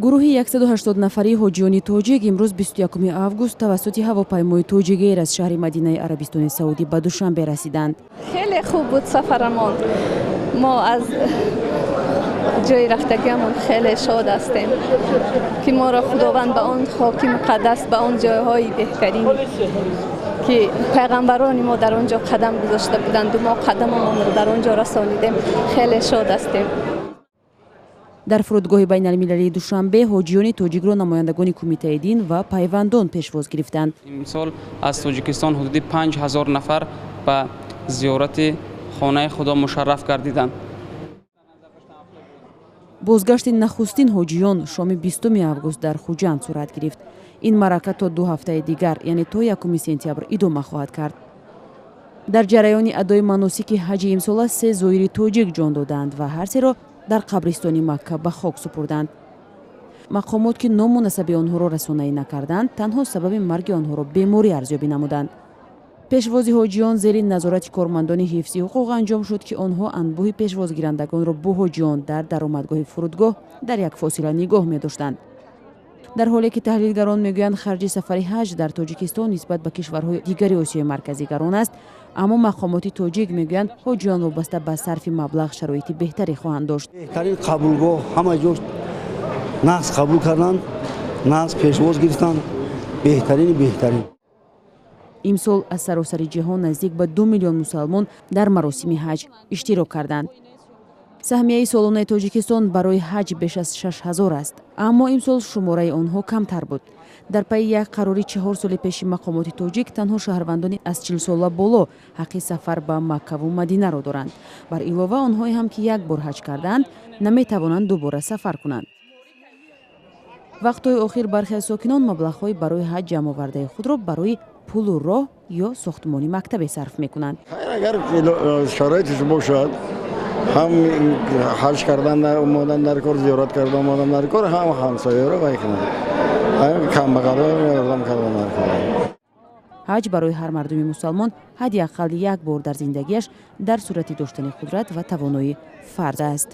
Гурӯҳи 180 нафарии ҳоҷиёни тоҷик имрӯз, 21 август, тавассути ҳавопаймои Тоҷикэйр аз шаҳри Мадинаи Арабистони Саудӣ ба Душанбе расиданд. Хеле хуб буд сафарамон. Мо аз ҷои рафтагиамон хеле шод ҳастем, ки моро Худованд ба он хоки муқаддас, ба он ҷойҳои беҳтарин, ки пайғамбарони мо дар он ҷо қадам гузошта буданду мо қадамамонро дар он ҷо расонидем, хеле шод ҳастем. Дар фурудгоҳи байналмилалии Душанбе ҳоҷиёни тоҷикро намояндагони Кумитаи дин ва пайвандон пешвоз гирифтанд. Имсол аз Тоҷикистон ҳудуди 5000 нафар ба зиёрати хонаи Худо мушарраф гардиданд. Бозгашти нахустин ҳоҷиён шоми 20 август дар Хуҷанд сурат гирифт. Ин маърака то 2 ҳафтаи дигар, яъне то 1 сентябр, идома хоҳад кард. Дар ҷараёни адои маносики ҳаҷи имсола се зоири тоҷик ҷон доданд ва ҳар серо дар қабристони Макка ба хок супурданд. Мақомот, ки ному насаби онҳоро расонаӣ накарданд, танҳо сабаби марги онҳоро беморӣ арзёбӣ намуданд. Пешвози ҳоҷиён зери назорати кормандони ҳифзи ҳуқуқ анҷом шуд, ки онҳо анбӯҳи пешвозгирандагонро бо ҳоҷиён дар даромадгоҳи фурудгоҳ дар як фосила нигоҳ медоштанд. Дар ҳоле ки таҳлилгарон мегӯянд, харҷи сафари ҳаҷ дар Тоҷикистон нисбат ба кишварҳои дигари Осиёи Марказӣ гарон аст, аммо мақомоти тоҷик мегӯянд, ҳоҷиён вобаста ба сарфи маблағ шароити беҳтаре хоҳанд дошт. Беҳтарин қабулгоҳ, ҳама ҷо нағз қабул карданд, нағз пешвоз гирифтанд, беҳтарини беҳтарин. Имсол аз саросари ҷаҳон наздик ба 2 миллион мусалмон дар маросими ҳаҷ иштирок карданд. Саҳмияи солонаи Тоҷикистон барои ҳаҷ беш аз 6000 аст, аммо имсол шумораи онҳо камтар буд. Дар пайи як қарори 4 соли пеши мақомоти тоҷик, танҳо шаҳрвандони аз 40-сола боло ҳаққи сафар ба Маккаву Мадинаро доранд. Бар илова, онҳое ҳам, ки як бор ҳаҷ кардаанд, наметавонанд дубора сафар кунанд. Вақтҳои охир бархе аз сокинон маблағҳои барои ҳаҷ ҷамъовардаи худро барои пулу роҳ ё сохтмони мактабе сарф мекунанд. Агар шароиташ бошад, ҳам ҳаҷ кардан омодан дар кор, зиёрат кардан омодан дар кор, ҳам ҳамсояро вай кунад, камбағалро ёрдам кардан дар кор. Ҳаҷ барои ҳар мардуми мусалмон ҳадди ақал як бор дар зиндагиаш дар сурати доштани қудрат ва тавоноӣ фарз аст.